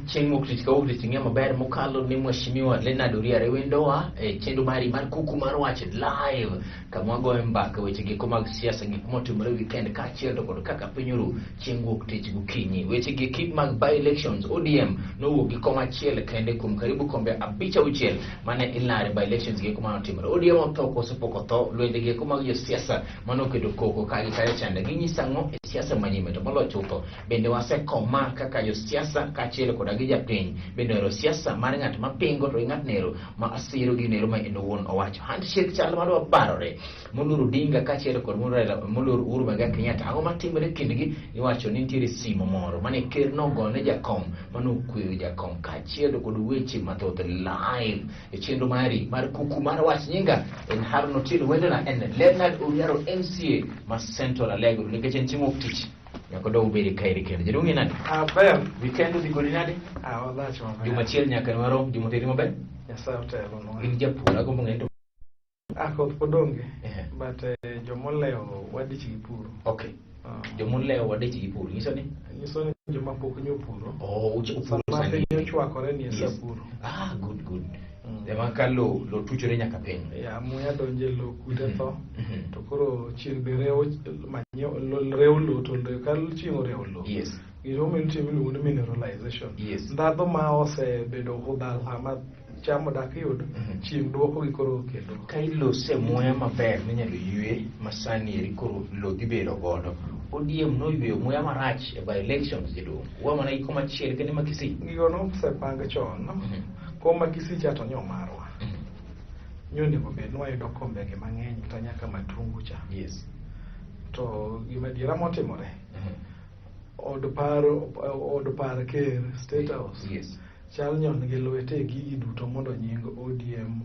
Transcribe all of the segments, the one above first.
Chieng' wuok tich ka wuok tich ing'e maber mokalo ni Mheshimiwa Leonard Oriare wendowa e chenro mari mar kuku mar wach live kama wagoyo mbaka weche giko mag siasa, gik motimore weekend kaachiel to kod kaka piny oru chieng' wuok tich gokinyi. Weche giki mag by elections, ODM nowuok gi kom achiel kende kuom karibu kombe abich auchiel mane ilare by elections giko mane otimore. ODM otho koso pok otho? Lwenje giko mag josiasa mane oketo koko ka gi kacha chande ginyiso ang'o e siasa manyime? To moloyo chutho bende wasekoma kaka josiasa kaachiel koda gi japiny bende ohero siasa mar ng'at mapingo to gi ng'at nero ma asiro gi nero ma en owuon owacho. Handshake chal madwa barore moluor Odinga kaachiel kod moluor Raila, moluor Uhuru Muigai Kenyatta. Ang'o matimore kindgi? Iwacho ni nitiere simo moro mane ker nogone jakom mane okweyo jakom kaachiel kod weche mathoth live e chenro mari mar kuku mar wach. Nyinga en Harun Otieno, wendona en Leonard Oriaro, MCA ma Central Alego, nikech en chieng' wuok tich nyaka odog obed kaeri kendo. Jaduong' in nade? Aber. Weekend odhi kodi nade? Ah, wadhach maber. Juma achiel nyaka ne warom, juma oteri maber? Nyasaye otelonwa. In japur, agombo ng'eyo to Ah, koth pod onge. Ehe. But jomolewo wadich gi puro. Okay. Ah. Jomolewo wadich gi pur, nyiso ni? Nyiso ni joma pok nyo puro. Oh, upuro Sama sani. piny ochwakore ni e sa Yes. puro. Ah, good, good. Ema ka lo, lo tuchore nyaka piny. Ya, muya donje lo, kute tho. Mhm. To koro chieng' be rewo manyo, lo, rewo lo, to lo, ka chieng' orewo lo. Gima nitie miluongo ni mineralization. Ndhadho ma osebedo hudhalha ma cham odak yud, chieng' duoko gi koro kendo. Ka ilose muya maber minyalo ywe ma sani eri koro lo dhi bedo godo. ODM noyweyo muya marach e by elections jaduong'. Wa mana gi koma achiel kende ma Kisii. Gigo nosepang chon. Kom ma Kisii cha to nyo marwa. Nyo onego bed ni wayudo kombegi mang'eny kata nyaka Matungu cha. To gima adiera motimore, od paro, od par ker, State House. Chal nyon gi lwete e gigi duto mondo nying ODM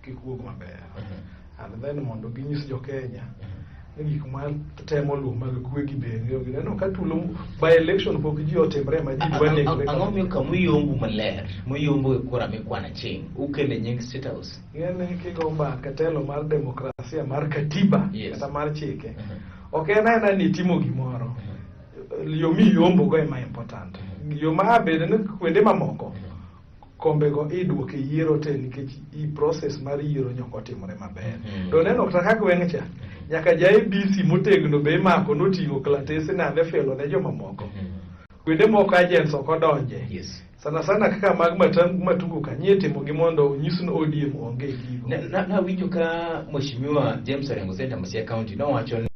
kik wuog maber. And then mondo ginyis jo Kenya ni gik ma temo luwo mag kwe gi bende gineno ka tulo by election pok ji otimre ma ji dwa negre. Ang'o miyo kamuyombu maler, muyombo e kura mikwana chieng', ukele nying State House? Ng'ene kigo mbaka telo mar demokrasia mar katiba kata mar chike. Ok en aena ni itimo gimoro. Yo miyombo go ema important. Yo ma bende ni kuonde mamoko kombego iduoko e yiero te nikech i process mar yiero nyok otimore maber. To neno kata ka gweng' cha, nyaka ja ABC motegno be imako noting'o kalatese nade felo ne jomamoko. Kuonde moko agents ok odonje. Sana sana kaka mag Matungu ka nyie timo gi mondo onyis ni ODM onge gigo. Nawinjo ka Mheshimiwa James Orengo, Senator ma Siaya County, nowacho ni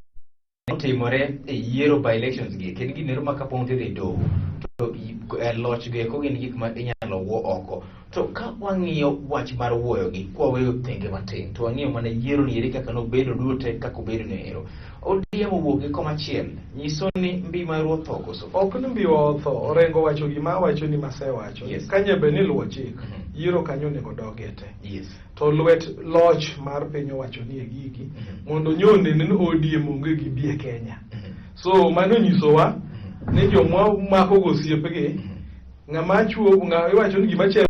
otimore e yiero by elections gi kendo ginero ma kapo nitiere e doho to loch go eko gin gik ma inyalo wuo oko. To ka wang'iyo wach mar wuoyo gi kwaweyo thenge matin to wang'iyo mana yiero ni eri kaka nobedo duto te kaka obedo ni ero, ODM owuok gi koma achiel nyiso ni mbi maru otho koso? Ok ni mbi otho, Orengo wacho gima awacho ni masewacho. Kanye be ni luwo chik, yiero kanyo onego dogie te. To lwet loch mar piny owacho ni e gigi mondo nyo onen ni ODM onge gi bi e Kenya. So mano nyisowa ni joma mako go osiepgi, ng'ama chuo ng'a iwacho ni gima chal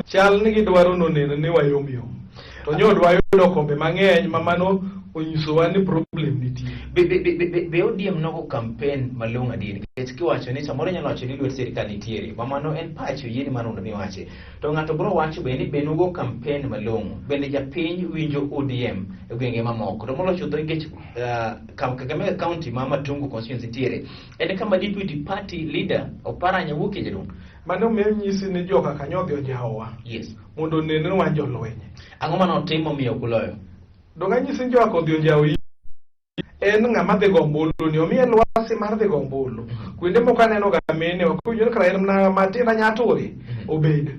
chal ni gidwaro noneno ni wayom yom. To nyo dwa yudo kombe mang'eny ma mano onyisowa ni problem nitie. Be ODM nogo campaign malong'o adier? Nikech kiwacho ni samoro inyalo wacho ni lwet sirikal nitiere, ma mano en pachi, oyieni mar mondo mi wache. To ng'ato biro wacho bende ni be nugo campaign malong'o, bende japiny winjo ODM e gwenge mamoko. To moloyo chutho nikech Kakamega County ma Matungu constituency nitiere, en kama deputy party leader Oparanya wuokie jaduong'. Mano miyo nyisi ni joka kanyo odhi ojawowa. Mondo onen ni wan jolweny. Ang'o mane otimo miyo ok uloyo? Donge anyisi ni joka odhi ojawo en ng'ama dhi go ombulu ni omiye lwasi mar dhi go ombulu. Kuonde moko aneno ga mine ok winjo ni kara en mana matin anyaturi obed.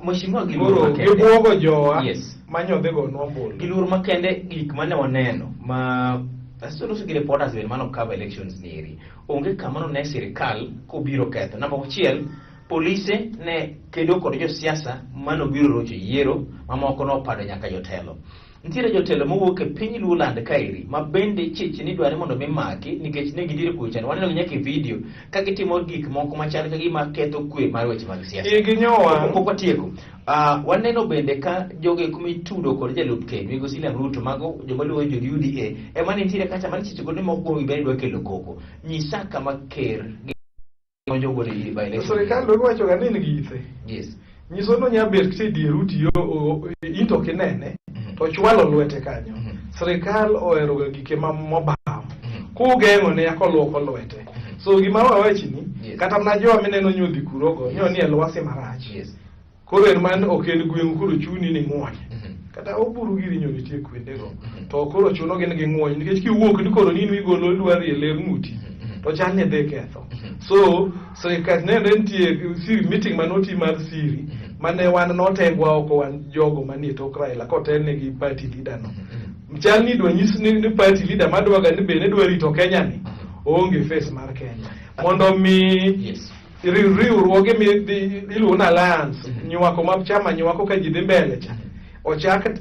Mheshimiwa, gi luor Koro makende. gibuogo jowa manyo dhi go nwa ombulu. Gi luor makende gik mane waneno ma aseloso gi reporters bende mano cover elections ni eri. Onge kama none sirikal kobiro ketho. Namba achiel, polise ne kedo kod josiasa manobiro rocho yiero, mamoko nopado nyaka jotelo. Nitiere jotelo mowuok e piny Luoland kaeri ma bende chich ni dware mondo mi maki nikech ne gidire kwe chande. Waneno nyaka e video ka gitimo gik moko machal ka gima ketho kwe mar weche mag siasa. Igi nyowang'. Pok watieko. Waneno bende ka jogo eko mitudo kod jalup ker migosi William Ruto, mago joma luwo jo UDA ema nitiere kacha mane chich godo ni moko kuomgi bende dwa kelo koko. Nyisa kama ker gi donjo godo e by election. Sirikal dog wacho ga ni en gi ithe. Nyiso ni onya bet e dier uti in to kinene to chwalo lwete kanyo. Sirikal ohero ga gike ma mobam. Kugeng'o ne nyaka oluoko lwete. So gima wawachni kata mana jowa mineno nyodhi kurogo nyo ni e lwasi marach. Koro en man ok en gweng' koro chuni ni ng'wony. Kata oburu giri nyo nitie kuondego. To koro chuno gi ni ging'wony nikech kiwuok ni koro ni in migolo idwa rie ler ng'uti to chal ni idhi ketho. So sirikal nende nitie siri meeting mane otim mar siri mane wan notengwa oko wan jogo manie tok Raila kotelne gi party leader no. Chal ni idwa nyis ni party leader madwaga ni be ne dwa rito Kenya ni oonge face mar Kenya. Mondo mi riwruoge iluongo ni alliance nywako ma chama nywako ka ji dhi mbele cha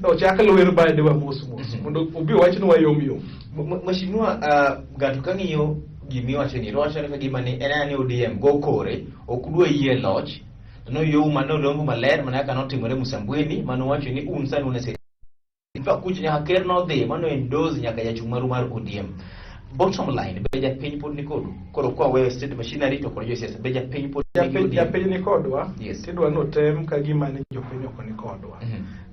ochak lwer badewa mos mos mondo obi owach ni wayom yom. Mheshimiwa, ng'ato ka ng'iyo gimiwacho ni wacho ni ka gima ni en ni ODM go kore ok udwa yie loch to noyou manolombo maler mana kaka notimore Msambweni manowacho ni un sani un e sirikal. In fact kucho nyaka ker nodhi mano endorse nyaka jachung' maru mar ODM. Bottom line, be japiny pod ni kodu? Koro kwa weyo state machinery to kod josiasa, be japiny pod nigi Japiny ODM? Japiny ni kodwa. Tidwa ni otem ka gima ni jopiny ok ni kodwa.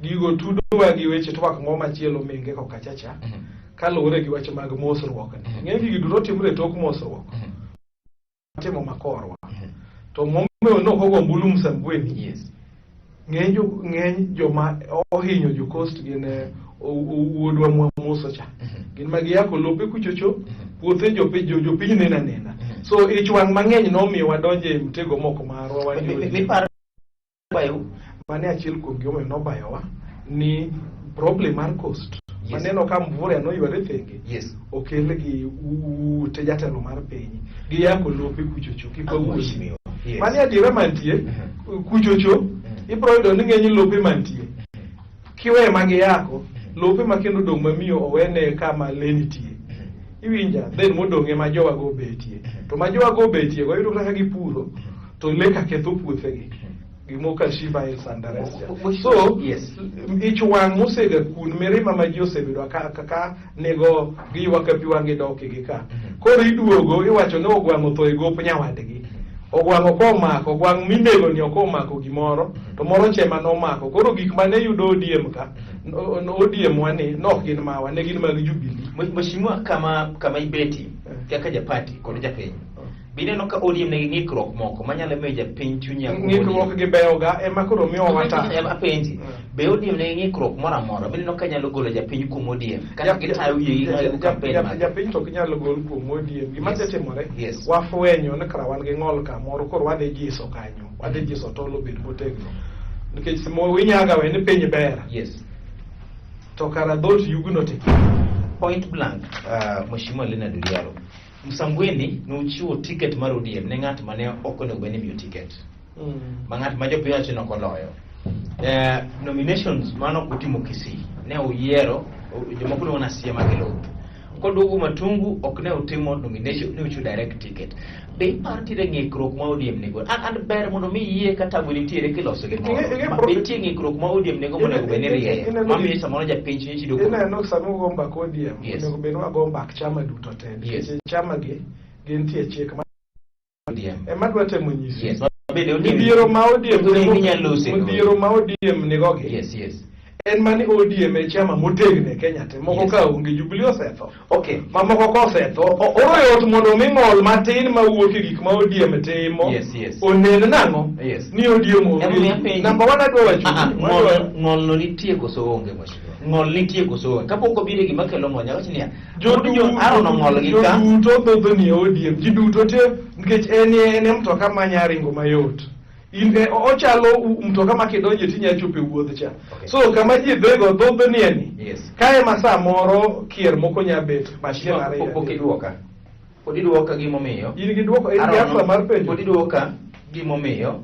Gigo tudowa gi weche twak moro machielo minge koka chacha kaluwore gi wach mag mosruok ni. Ng'eny gigi duto timre e tok mosruok. Timo makorwa. To momiyo nok ogo ombulu Msambweni. Ng'eny joma ohinyo jo Coast gin wuodwa Mwamuso cha. Gin ma giyako lope kuchocho, puothe jopiny neno anena. So ich wang' mang'eny nomiyo wadonjo e mtego moko marwa wan jo ODM. Miparo bayo Mane achiel kuom gimomiyo nobayowa ni problem mar Coast. Maneno ka Mvurya noyware thenge. Okel gi ute jatelo mar piny. Giyako lope kuchocho kik wawuoyi. Mheshimiwa. Mane adiera mantie kuchocho ibro yudo ni ng'eny lope mantie. Kiwe ma giyako lope ma kendo odong' mamiyo owene kama le nitie. Iwinja then modong' ema jowago obetie. To ma jowago obetie go iyudo kaka gipuro to le ka ketho puothegi. Gimoko ka Shiva Hills and the rest. So ich wang' mosega kun mirima ma ji osebedo ka nego giywak ka pi wang' dok gi ka. Koro iduogo iwacho ni ogwang' otho e gop nyawadgi. Ogwang' ok omako, ogwang' minego ni ok omako gimoro, to moro cha ema nomako. Koro gik mane yudo ODM ka, ODM wani, nok gin mawa, ne gin mag Jubilee. Mheshimiwa, kama ibeti kaka japati kod japiny, bineno ka ODM nigi ng'ikruok moko manyalo miyo japiny chuny ya kuom Ng'ikruok ODM? gi beyoga ema koro miyowa ta. Ema apenji, be ODM nigi ng'ikruok moro amora mineno ka nyalo golo japiny kuom ODM kata gitayo wiyegi ka gigo campaign mag Japiny to ok nyal gol kuom ODM. Gima dhi timore, wafwenyo ni kara wan gi ng'ol kamoro, koro wadhi jiso kanyo, wadhi jiso tol obed motegno. Nikech samo winyaga we ni piny ber. To kara dhoot yugno te. Point blank, Mheshimiwa Leonard Oliaro, Msambweni nochiwo ticket mar ODM ne ng'at mane ok onego bed ni imiyo ticket. Ma ng'at ma jopiny wacho ni ok oloyo. Nominations mano ok otimo Kisii, ne oyiero jomoko luongo ni asiema gi luth. Koduogo Matungu ok ne otimo nomination, ne ochiwo direct ticket. Be iparo nitiere ng'ikruok ma ODM nigo? An ber mondo mi yie ka tabu nitiere kiloso gimoro. Be nitie ng'ikruok ma ODM nigo monego bed ni rieyo? Mamiyo samoro japiny chunye chido kuom. Ineno sama ugo mbak ODM, onego bed ni wago mbak chama duto te. Nikech chama gi gintie chik ma ODM. Ema dwa temo nyisi. Yes. Bende ODM. Midhiero ma ODM Midhiero nigo- minyalo lose go. midhiero ma ODM nigo gi. Yes. En mani ODM e chama motegno e Kenya te. Moko ka onge Jubilee osetho. Mamoko ka osetho. Koro yot mondo mi ng'ol matin mawuok e gik ma ODM timo. Yes. Onen nang'o? Ni ODM onge. Emomiyo apenji. Namba one adwa wacho. Ng'ol no nitie koso onge mheshimiwa? Ng'ol nitie koso onge? Kapok obiro e gima kelo ng'ol, nyaka wach niya, jo Aaron ong'ol gi ka. Joduto dhodho ni e ODM. Ji duto te nikech en e mtoka ma nya ringo mayot. In e ochalo mtoka ma kidonje tinya chopo e wuodh cha. So kama ji dhego dhodho ni ni. Kae ma samoro kier moko nya bet machiel ariyo. Pok iduoka. Pod iduoka gimomiyo. In gi duoko, in gi answer mar penjo. Pod iduoka gimomiyo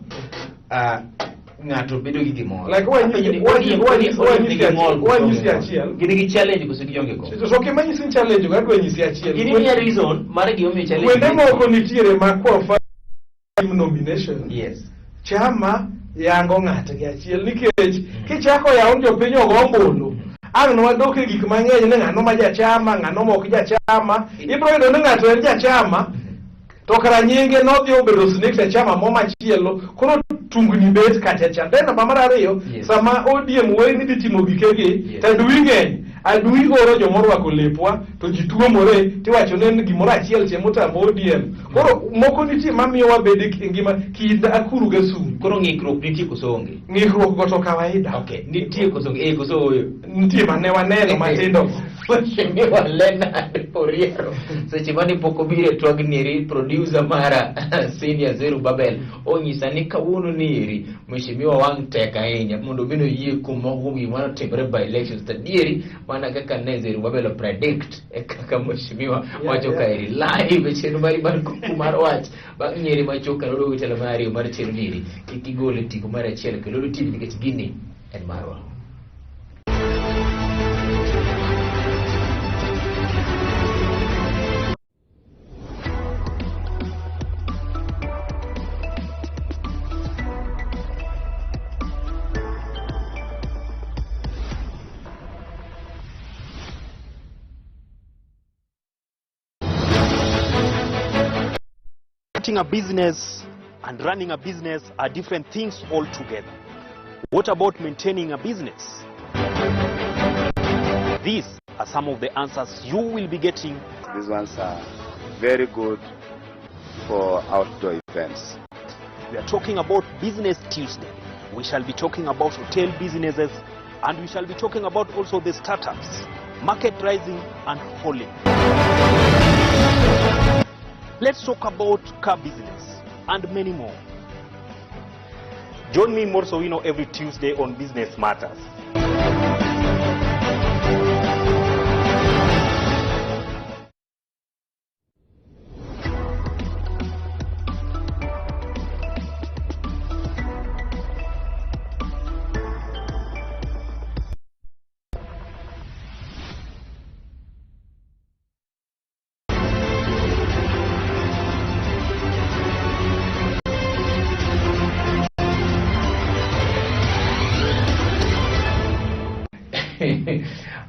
ng'ato bedo gi gimoro. Like Apenjo ni ODM ODM nigi ng'ol koso wanyisi onge ng'ol? achiel. Gin gi challenge koso gionge go? To ok ema nyisi ni challenge go, adwa nyisi achiel. Gin imiya reason mar gimomiyo challenge. Kuonde moko nitiere ma kwa nomination. Chama yango ng'atgi achiel nikech kichako yawo ni jopiny ogo ombulu ang' nwadok e gik mang'eny ni ng'ano ma jachama ng'ano ma ok jachama ibiro yudo ni ng'ato en jachama. To kara nyinge nodhi obedo snakes e chama mo machielo, koro tungni bet kacha cha. Then namba mar ariyo, sama ODM wuoyo ni dhi timo gikegi, to adui ng'eny. Adui oro joma orwako lepwa, to ji tuomore, tiwacho ni en gimoro achiel che motamo ODM. Koro moko nitie mamiyo wabedo e ngima kind akuru ga sum. Koro ng'ikruok nitie koso onge? Ng'ikruok go to kawaida. Okay, nitie koso onge? Eh, koso ooyo? Nitie mane waneno matindo. Mheshimiwa Leonard Oriero seche mane pok obiro e twag nieri producer mara senior Zeru Babel onyisa ni kawuono nieri mheshimiwa wang' tek ahinya mondo mi noyie kuom moko kuom gik mane otimore by elections to adieri mana kaka ne Zeru Babel o predict e kaka mheshimiwa wacho kaeri live e chenro mari mar kuku mar wach bang' nyieri machuok kendo oduogo telo mar ariyo mar chenro nieri kik igol e tipo mar achiel kendo TV nikech gini en marwa. Starting a business and running a business are different things altogether. What about maintaining a business? These are some of the answers you will be getting. These ones are very good for outdoor events. We are talking about Business Tuesday. We shall be talking about hotel businesses, and we shall be talking about also the startups, market rising and falling. Let's talk about car business and many more. Join me, Morris Owino, every Tuesday on Business Matters.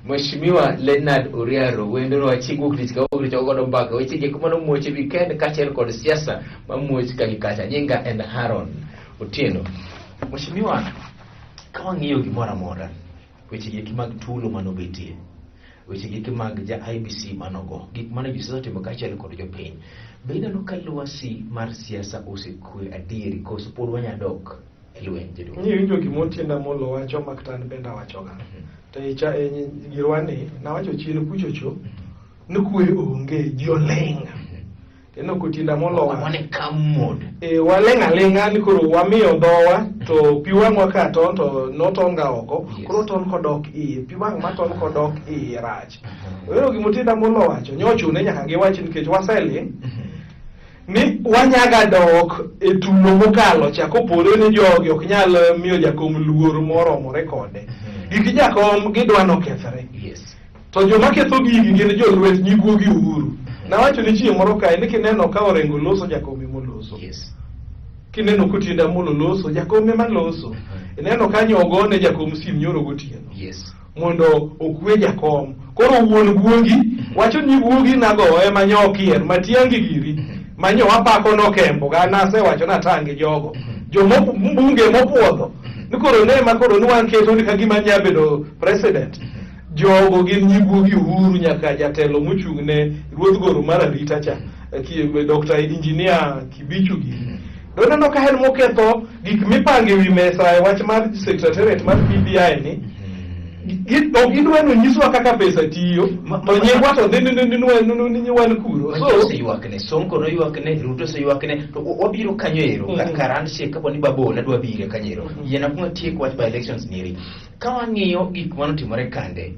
Mheshimiwa Leonard Oriaro wendo no wachik wuok tich ka wuok tich ogodo mbaka weche gik mano muoch e weekend kaachiel kod siasa mamuoch ka gi kacha. Nyinga en Haron Otieno. Mheshimiwa, ka wang'iyo gimoro amora, weche gi mag tulo manobetie, weche gi mag ja IBC manogo, gik mane josiasa otimo kaachiel kod jopiny, be ineno ka lwasi mar siasa osekwe adieri koso pod wanyadok e lweny jaduong'? Ni winjo gima Otiende Amollo wacho mak to an bende awachoga. To icha e girwa ni nawacho chien kuchocho ni kwe onge ji oling'. Teno Otiende Amollo wacho. Wan e calm mode. E, waling' aling'a ni koro wamiyo dhowa to pi wang'wa ka ton to noton ga oko. Koro ton kodok iye, pi wang' maton kodok iye rach. Oyo gima Otiende Amollo wacho nyochune nyaka giwach nikech waseling' ni wanyaga dok e tulo mokalo cha kopore ni jogi ok nyal miyo jakom luor moromore kode. Gik jakom gidwa nokethre. To joma ketho gigi gin jolwet nyiguogi Uhuru. Nawacho ni chieng' moro kae ni kineno ka Orengo loso jakom ema oloso. Kineno ka Otiende Amollo loso jakom ema loso. Ineno ka nyogo ne jakom sim nyoro gotieno. Mondo okwe jakom. Koro wuon guogi wacho ni guogi nago ema nyokier Matiang'i giri manyo wapako nokembo ga nasewacho natang' gi jogo. Jomo mbunge mopuodho ni koro ne ma koro ni wan keto ni ka gima nya bedo president. Jogo gin nyiguogi Uhuru nyaka jatelo mochung' ne ruodh goro mar arita cha Dr. Engineer Kibichu giri. Doneno ka en moketho gik mipango e wi mesa e wach mar secretariat mar BBI ni ok gidwa ni onyiswa kaka pesa tiyo to nyingwa to dhi ni wan kuro. So oseywakne, Sonko noywakne, Ruto oseywakne, to wabiro kanyo ero kar handshake kapo ni Babu Ola dwa biro kanyo ero. Yiena kuma tiek wach by elections nieri. Ka wang'iyo gik manotimore kande,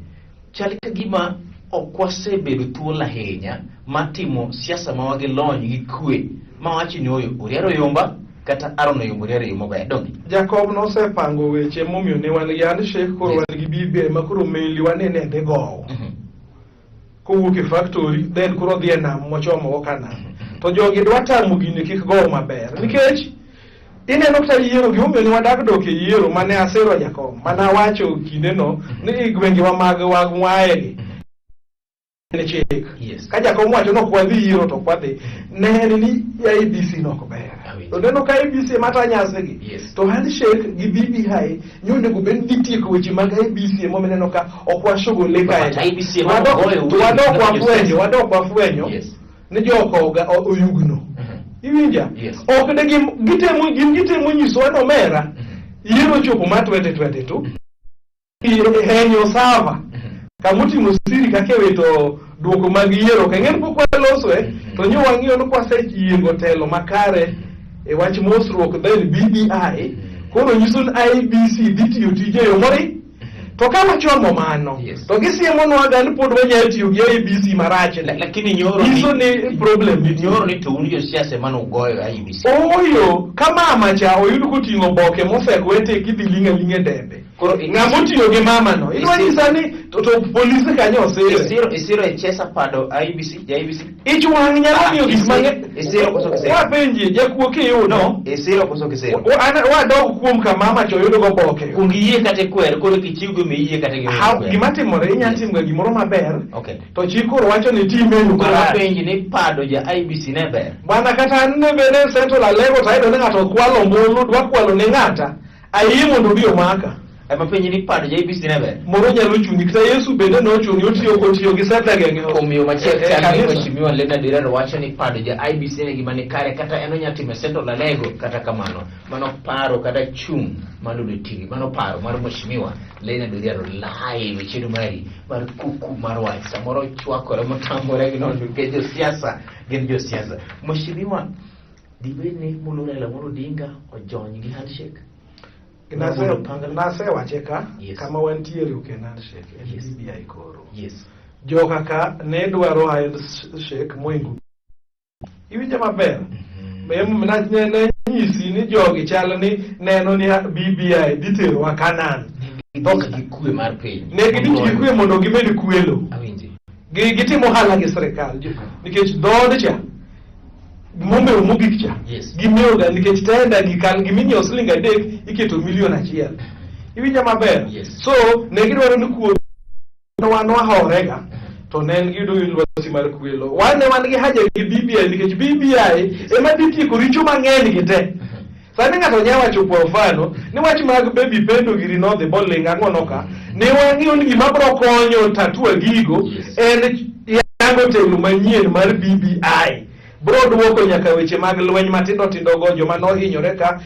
chal ka gima ok wasebedo thuolo ahinya mar timo siasa ma wagi lony gi kwe ma wacho ni oyo Oriaro oyomba kata Aaron oyombo Oriaro e yo maber donge? Jakom nosepango weche momiyo ne wan gi handshake koro wan gi BBI ma koro meli wanene dhi gowo. Kowuok e factory then koro dhi e nam mochomo go ka nam. To jogi dwa tamo gini kik gow maber nikech ineno kata yiero gimomiyo ne wadak dok e yiero mane asiro jakom mane awacho kindeno ni e gwengewa mag wae gi. en chik. Yes. Ka jakom wacho ni ok wadhi yiero to ok wadhi. Ne en ni IEBC no ok ber. Awinjo. To neno ka IEBC ema ta nyasegi. Yes. To handshake gi BBI nyo onego bed ni dhi tieko weche mag IEBC ema omiyo ineno ka ok washogole kae. But IEBC ema Wadok- ogoyo to wende wadok kaka wafwenyo, josiasa. wadok wafwenyo Yes. ni jokoga oyugno. Iwinja? Yes. Ok de gim, gitemo gin gitemo nyisowa ni omera yiero ochopo mar 2022 henyo sava kamoting'o siri kaka iwito duoko mag yiero ka ing'eni pok walosoe to nyo wang'iyo ni kwaseyiengo telo makare e wach mosruok then BBI koro nyiso ni IEBC dhi tiyo tije e yo mori to ka wachomo mano Yes. to gisiemonwa ga ni pod wanyalo tiyo gi IEBC marach ni Lakini nyoro nyiso ni problem nitie. nyoro ni to un josiasa ema nugoyo IEBC. Ooyo, ka mama cha oyud koting'o oboke mosekwe kidhi ling' aling'a e debe. Koro Ng'ama otiyo gi mama no, idwa nyisa ni to, to polise kanyo osire. Isiro isiro e chesa pado IEBC, ja IEBC. Ich wang' nyalo Ah, miyo gik mang'eny. isiro koso kisiro? Wapenji, jakuo kiyudo, Isiro koso kisiro. wadog kuom kama mama cha oyudo goboke. Kuong iyie kata ikwer, koro kichiw gima iyie kata gima How- ikwer. Gima timore, inya timo ga gimoro maber, Okay. to chik koro wacho ni tim e yo Koro marach. apenji ni pado ja IEBC ne ber. Bwana kata an ne bende Central Alego to ayudo ni ng'ato kwalo ombulu, dwa kwalo ne ng'ata, ayie mondo obi omaka. Ema penji ni pado ja IEBC ne ber. Moro nyalo chungi, kata Yesu bende nochungi, otiyo kotiyo gi seta geng'e. Kuom yo machielo E- e chal ni kanisa. Mheshimiwa Leonard Irero wacho ni pado ja IEBC ne gima ni kare kata en onya timo e Central Alego kata kamano mano paro kata chung' mar Lulu TV mano paro mar Mheshimiwa Leonard Irero live e chenro mari mar kuku mar wach samoro chwakore motamore gi nono nikech josiasa gin josiasa. Mheshimiwa dibed ni moluor Raila Amolo Odinga ojony gi handshake? Mondo pangre. Nasewache ka, Yes. kama wantiere ok en handshake, en Yes. BBI koro. Yes. Joka ka ne dwaro handshake moingo. Iwinja maber? Ne nyisi ni jogi chal ni neno ni BBI dhi terowa Canaan. Gidich gi kwe mar piny. Ne gidich gi kwe mondo gimed kwelo. Awinji. Gitimo ohala gi sirikal nikech dhood cha momewo mogik cha Yes. gimewo ga nikech tenda gikal giminyiewo siling 3 iketo milion 1. Iwinja maber? Yes. So ne gidwaro ni kuo wan wahorega to ne en giyudo lwasi mar kwelo. Wan ne wan gi haja gi BBI nikech BBI ema dhi tieko richo mang'eny gi te. Sani ng'ato nya wacho kwa mfano ni wach mag baby pendo giri nodhi boling ang'ono ka ne wang'iyo ni gima bro konyo tatua gigo Yes. en yango telo manyien mar BBI bro duoko nyaka weche mag lweny matindo tindo go joma nohinyore ka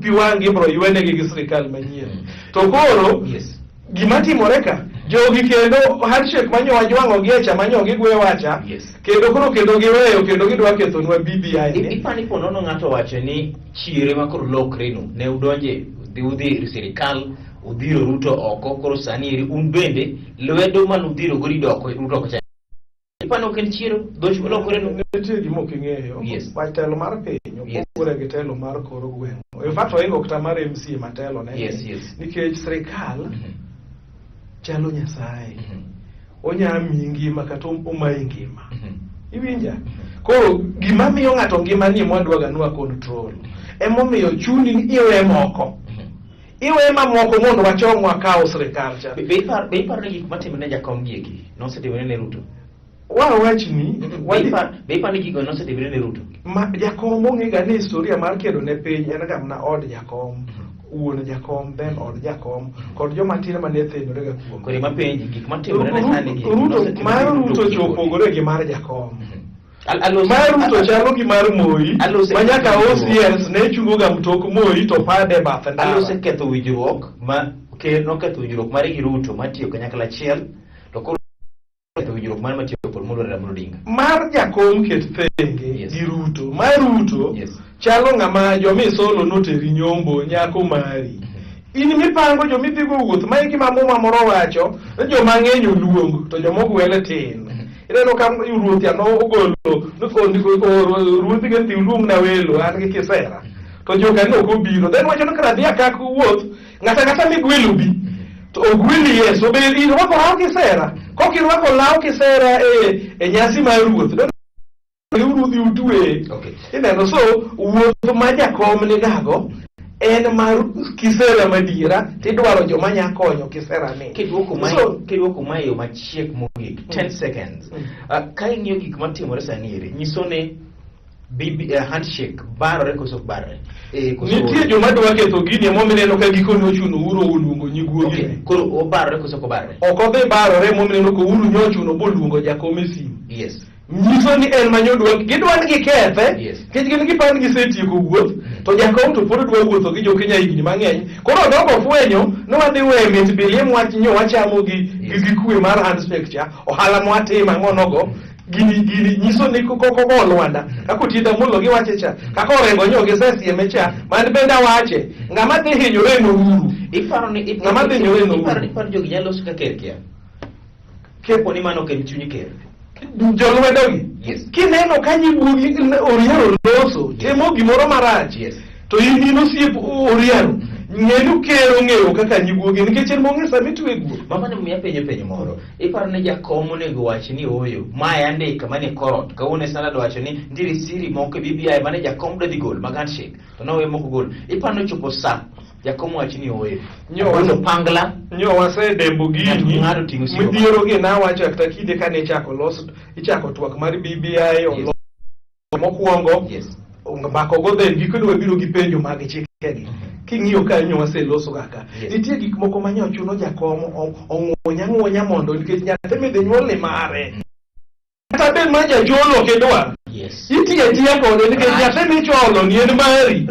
pi wang' ibro ywenegi gi sirikal manyien to koro Yes. gima timore ka jogi kendo handshake manyo wajwang'o gi e cha manyo gigweyo wacha Yes. kendo koro kendo giweyo kendo gidwa kethonwa BBI ni Ipani po nono ng'ato wacho ni chire ma koro lokre no ne udonje dhi udhi ir sirikal udhiro Ruto oko koro sani eri un bende lwedo manudhiro go idoko Ruto oko cha ipani ok en chiero dhoch molokore no nitie gima ok ing'eyo Yes. wach telo mar piny Yes. opogore gi telo mar kor gweng' in fact oingo kata mar MCA matelo ne Yes, yes. nikech sirikal chalo Nyasaye onya miyi ngima kata omayi ngima iwinja koro gima miyo ng'ato ngima ni mwadwaga nwa control emomiyo chuni ni iwe moko iwe mamoko mondo wachom wakaw sirikal cha be iparo ni gik matimore ne jakom gi eki nosetimore ne Ruto wawachni be iparo ni gigo nosetimore ne Ruto ma jakom ong'e ga ni historia mar kedo ne piny en ga mana od jakom wuon jakom then od jakom kod joma tin mane thenore ga kuome koro ema penji gik matimore ne sani gi Ruto mar Ruto cha opogore gi mar jakom mar Ruto Ruto chalo gi mar Moi ma nyaka OCS ne chungo ga mtok Moi to pade bath ndara Alose ketho winjruok ma ker noketho winjruok mare gi Ruto mar tiyo kanyakla achiel to koro ketho winjruok mare mar tiyo kod Molo Raila Amolo Odinga. Mar jakom ket thenge Yes. gi Ruto mar Ruto Yes. chalo ng'ama jomisolo noteri nyombo nyako mari in mipango jomidhigo wuoth ma e gima muma moro wacho ni joma ng'eny oluong to joma ogwele tin ineno ka ruoth ya nogolo ruodhi ga dhi uluong na welo an gi kisera to joka ne ok obiro then wacho ni kara dhi akak wuoth ng'ata ng'ata migwelo bi to ogweli yes obe irwako law kisera kok irwako law kisera e nyasi mar ruoth riuru dhi utwe Okay. ineno so wuoth ma jakom nigago en mar kisera madiera tidwaro joma nya konyo kisera ni. Kiduoko mae So, kiduoko mae e yo machiek mogik 10 seconds. Ka ing'iyo gik matimore sani eri nyiso ni BB, handshake barore koso ok barore? Koso nitie joma dwa ketho gini emomiyo ineno ka gikone ochuno Uhuru oluongo nyiguogi. Okay, koro obarore koso ok obarore? Ok odhi barore emomiyo ineno ka Uhuru nyochuno boluongo jakom e simu. Nyiso ni en manyo dwa gidwa ni gikethe nikech gin giparo ni gisetieko wuoth to jakom to pod dwa wuotho gi jokenya higni mang'eny. Koro odoko fwenyo ni wadhi weyo mit bilie mwach nyo wachamo gi gi kwe mar handshake cha ohala mwatimo ang'o nogo gini gini nyiso ni koko go lwanda kaka Otiende Amollo giwache cha kaka Orengo nyo gisesieme cha man bende awache ng'ama dhi hinyore en Uhuru. Iparo ni Ng'ama dhi hinyore en Uhuru. iparo ni jogi nyalo loso ka ker kia? Kepo ni mano ok en chuny ker. Jolwedogi kineno ka nyiguogi Oriero loso timo gimoro marach to in in osiep Oriero ng'e ni ker ong'eyo kaka nyiguogi nikech en mong'e sama itwe guok. Mama ne miya penjo penjo moro. Iparo ni jakom onego wach ni ooyo. Mae andika manie korot. Kawuono e Standard wacho ni nitiere siri moko e BBI mane jakom dwa dhi gol mag handshake. To nowe moko gol. Iparo ni ochopo sa jakom wach ni ooyo. Nyo Ogolo pangla. Nyo wasedembo gini. Ng'ato ting'o siro. Midhiero gi nawacho kata kinde kane ichako los ichako twak mar BBI olos mokwongo mako go then gikone wabiro gi penjo mag chikegi. King'iyo kanyo waseloso kaka nitie gik moko ma nyo chuno jakom ong'uonya ng'uonya mondo nikech nyathi midhi nyuol ni mare. Kata bed ma jacholo ok idwar. Itiyo atiya kode nikech nyathi micholo ni en mari.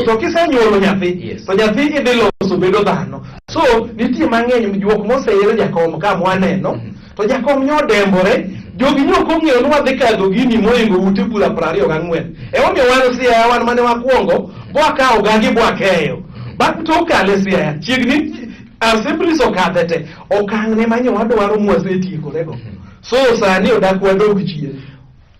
To kisenyuolo nyathi to nyathi idhi loso bedo dhano. So nitie mang'eny juok moseir jakom ka mwaneno to jakom nyo dembore jogi nyo ok ong'eyo ni wadhi kadho gini moingo ute bura 24. Emomiyo wan Siaya wan mane wakwongo bwakawo gagi bwakeyo. Bang' tok kale Siaya chiegni assemblies okadhe te okang' ne manyo wadwaro mwasetiekore-go. So sani odak wadog chien.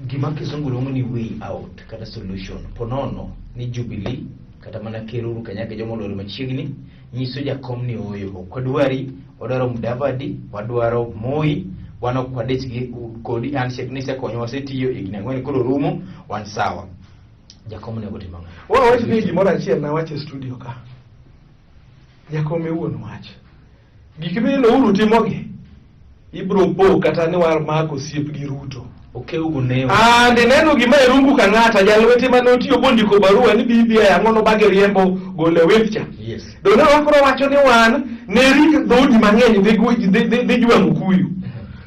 Gima kizungu luongo ni way out kata solution ponono ni Jubilee kata mana Ker Uhuru Kenyatta joma olwore machiegni nyiso jakom ni ooyo ok wadwari wadwaro Mudavadi wadwaro Moi wan ok wadich gi kodi handshake nisekonyo wasetiyo higni ang'wen koro rumo wan sawa jakom onego tim ang'o? Wawach ni gimoro achiel nawacho e studio ka. Jakom e wuon wach. Gik mineno Uhuru timogi ibro po kata ni war mako osiep gi Ruto. Okeugo ne. And ineno gima Irungu Kang'ata jalwete mane otiyo bondiko barua ni BBI ang'o nobage riembo gole wef cha. Donge wakoro wacho ni wan ne rik dhoudi mang'eny dhi jwang'o kuyu.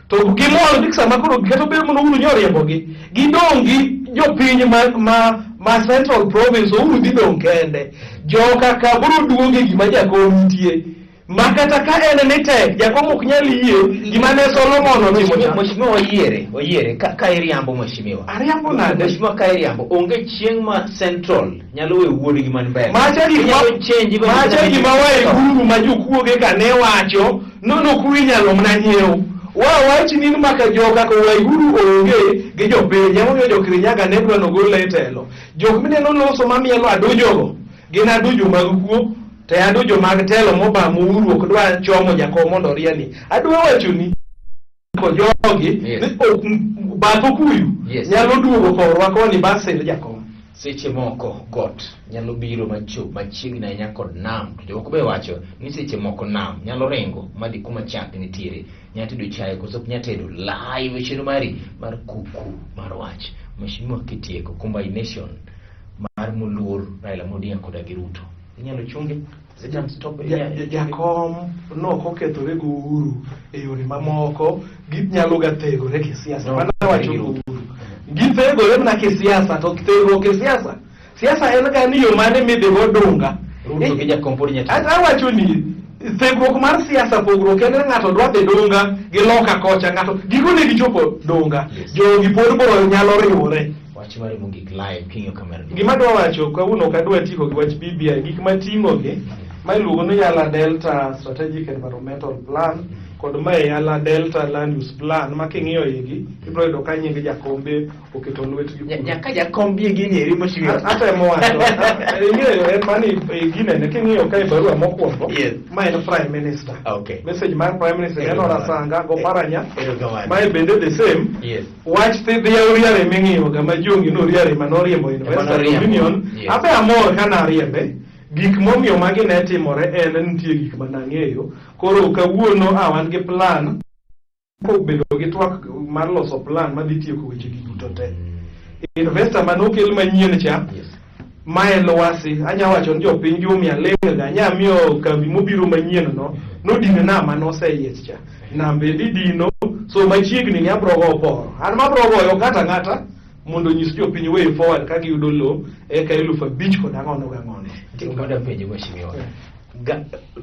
To gimor ni sama koro kata obedo mana Uhuru nyoriembogi, gidong' gi jopiny ma Central Province Uhuru dhi dong' kende. Joka ka biro duogo e gima jakom nitie. Ma kata ka en ni tek, jakom ok nyal yie gima ne Solomon otimo cha. Mheshimiwa oyiere, oyiere ka iriambo mheshimiwa. Ariambo nade? Mheshimiwa ka iriambo, onge chieng' ma Central nyalo weyo wuodgi man mbele. Macha gik ma Inyalo change even macha gima Waiguru ma jokuoge ka ne wacho nono kuwi inyalo mana nyiew. Wa wach ni maka joka ko Waiguru onge gi jopiny emomiyo jo Kirinyaga ne dwa nogole e telo. Jok mineno loso mamielo adujogo gin adujo mag kuo to e adujo mag telo mobamo Uhuru ok dwa chomo jakom mondo orieni. Adwa wachoni ko jogi ni ok bath okuyu nyalo duogo korwa koni basil jakom. Seche moko got nyalo biro machop machiegni ahinya kod nam to jomoko be wacho ni seche moko nam nyalo ringo madhi kuma chak nitiere. Nya tedo chae koso ok nya tedo live e chenro mari mar kuku mar wach. Mheshimiwa kitieko combination mar moluor Raila Amolo Odinga koda gi Ruto. Inyalo chunge? Stop. Jakom nok okethore gi Uhuru e yore mamoko, ginyalo ga thegore kisiasa. Mano awacho gi Uhuru. Githegore mana kisiasa, to thegruok e siasa. Siasa en ga ni yo mane midhi go dunga. Ruto gi jakom pod nyalo. Awacho ni thegruok mar siasa pogruok en ni ng'ato dwa dhi dunga gi loka kocha ng'ato gikone gichopo dunga. Jogi pod bro nyalo riwore. Wach mari mogik live king'iyo kamera. Gima adwa wacho kawuono ok adwa tieko gi wach BBI gik mating'o gi ma iluongo ni Yala Delta Strategic Environmental Plan kod ma e Yala Delta Land Use Plan ma king'iyo igi ibiro yudo ka nying jakombe oketo lwetgi kuno. Nyaka jakom bi gini eri mheshimiwa. Atemo wacho ing'eyo en mani e ginene king'iyo ka e barua mokwongo ma en Prime Minister. Message mar Prime Minister en Rasanga go Paranya. Mae bende the same. Wach thidhi ya Oriare ming'iyo ga ma jongi no Oriare ma noriembo in Western Union. Abe amor ka nariembe. Gik momiyo magi ne timore en ni nitie gik ma nang'eyo. Koro kawuono a wan gi plan kobedo gi twak mar loso plan madhi tieko weche gi duto te. Investor manokel manyien cha mae Lwasi, anya wacho ni jopiny gi omiya ling' ga, anya miyo kambi mobiro manyien no nodino nama noseyiech cha. Nambe dhi dino, so machiegni ni abro go oporo. An mabro goyo ng'ato ang'ata mondo onyis jopiny way forward ka giyudo lo eka 5,000 kod ang'ono gang'ono. Nitie gima adwa penjo mheshimiwa.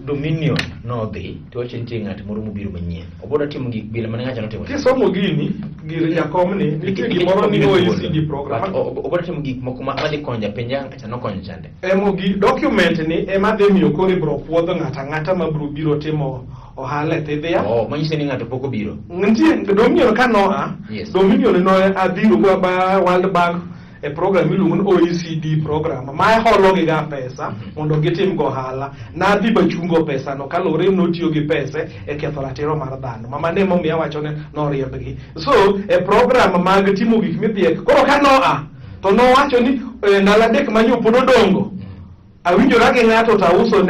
Dominion nodhi to wacho nitie ng'at moro mobiro manyien. Obodo timo gik bila mane ng'acha notimo. Kisomo gini, gir jakomni, nitie gimoro ni OECD program. But obodo timo gik moko madhi konyo japiny ng'acha nokonyo chande. Emo gi document ni ema dhi miyo koro ibro puodho ng'ato ang'ata ma bro biro timo ohala e Thidhia. Oh, manyiso ni ng'ato pok obiro. Nitie Dominion ka noa, Dominion no adhiro go ba World Bank e program miluongo ni OECD program ma holo gi ga pesa mondo gitim go ohala. Nadhi bachungo pesa no kaluwore ni notiyo gi pese e ketho ratiro mar dhano. Ma mano emomiyo awacho ni noriembgi. So e program mag timo gik midhiye koro ka noa to nowacho ni ndalo adek manyo pod odongo awinjora gi ng'ato to auso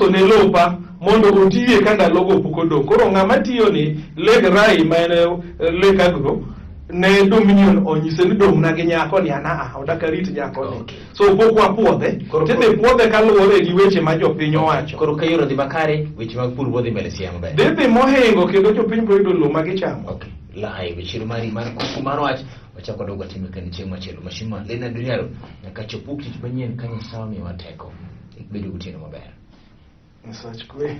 ne lopa mondo otiye ka ndalogo pok odong'. Koro ng'ama tiyo ni Leg Rai ma en Lake Agro ne Dominion onyise ni dong'na gi nyako ni an aa odak arit nyako ni. So pok wapuodhe. Tidhi puodhe kaluwore gi weche ma jopiny owacho. Koro ka yore odhi makare, weche mag pur bodhi mbele siaya maber. Dhi dhi mohingo kendo jopiny biro yudo lowo ma gichamo. Okay. Live chiro mari mar kuku mar wach wachako wadogo watime kendo chieng' machielo. Mheshimiwa Leonard Oriaro nyaka chop wuok tich manyien ka Nyasaye omiyowa teko. Bedo gotieno maber. Nyasach kwe.